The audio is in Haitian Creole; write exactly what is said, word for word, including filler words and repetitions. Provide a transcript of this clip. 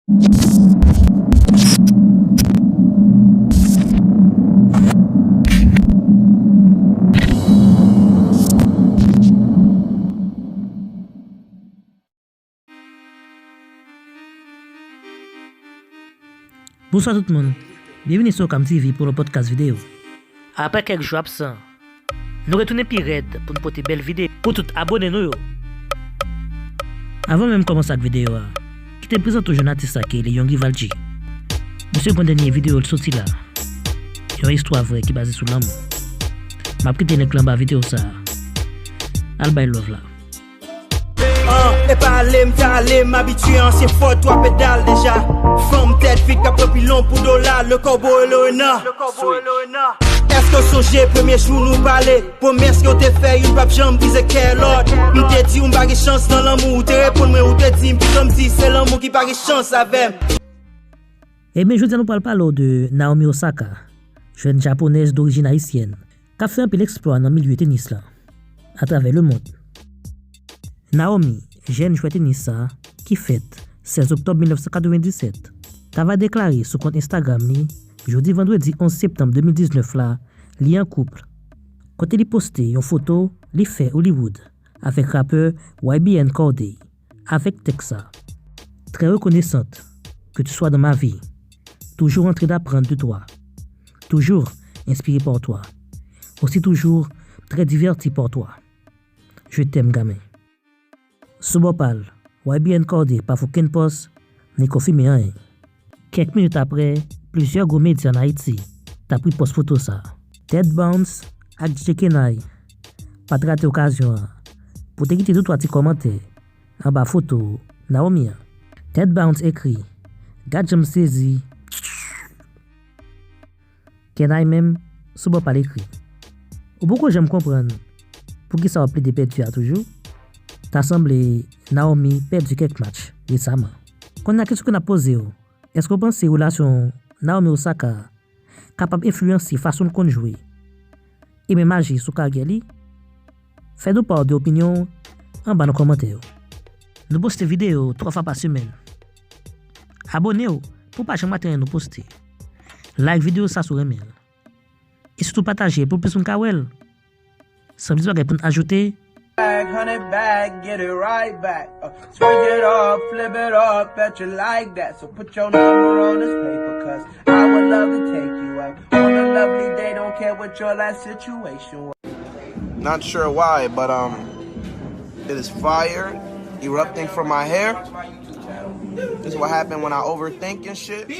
Bonswa tout moun. Byenvini sou Okam T V pou yon podcast videyo. Aprè kèk jou absan, nou retounen pi rèd pou n pote bèl videyo pou tout abone nou yo. Avan menm kòmanse ak videyo a, kite m prezante w jèn atis la ki rele Young Rivaldy. Misye gon dènye videyo l soti la. Yon istwa vrè ki baze sou lanmou. M ap kite link lan anba videyo sa a. Al bay love la. An, e pa ale m t ale, m abitye ansyen fòt twa pedal deja. Fanm tèt vit k ap pran pilon pou dola, le kòbo e le rena. Èske w sonje premye jou nou pale? Pwomès ke w te fè, youn p ap janm brize kè lòt. M te di w m pa gen chans nan lanmou, ou te reponn mwen, ou te di m, pito m di se lanmou ki pa gen chans avè m. Ebyen, jodi a nou pral pale w de Naomi Osaka, jèn japonèz dorijin ayisyèn, k ap fè anpil eksplwa nan milye tenis la, atravè lemond. Naomi, jèn jwè tenis sa, ki fèt sèz oktòb mil nèf san katrevenndisèt, t ava deklare sou kont Instagram li, jodi vandredi onz septanm de mil diznèf la, li an koup, kote li poste yon foto li fè Hollywood avèk rapè Y B N Cordae, avèk tèks sa: Très reconnaissante que tu sois dans ma vie, toujours en train d'apprendre de toi, toujours inspiré par toi, aussi toujours très diverti par toi. Je t'aime, gamin. Sou bò pa l, Y B N Cordae pa fè okenn pòs, ni konfime anyen. Kèk minit aprè, plizyè gwo medya ann Ayiti t ap repòs foto sa. Ted Bounce ak D J Kenai pa t rate okazyon an pou te kite de twa ti kòmantè anba foto Naomi an. Ted Bounce ekri: Gad jan m sezi. Kenai menm, sou bò pa l ekri: Ou poko janm konprann poukisa w ap plede pèdi a toujou? Ta sanble Naomi pèdi kèk match resaman. Kounye a kesyon ke n ap poze w, èske w panse relasyon Naomi Osaka kapab enfliyanse fason l konn jwe e menm aji sou karyè li? Fè nou pa w de opinyon w anba nan kòmantè yo. Nou poste videyo twa fwa pa semèn. Abone w pou w pa janm rate anyen nou poste. Like videyo sa si w renmen l. E sitou pataje l pou plis moun ka wè l. San plis bagay pou n ajoute, Bag, hundred bag, get it right back. Uh, switch it up, flip it up, bet you like that. So put your number on this paper, cause I would love to take you out on a lovely day. Don't care what your last situation was. Not sure why, but um, it is fire erupting from my hair. This is what happened when I overthink and shit.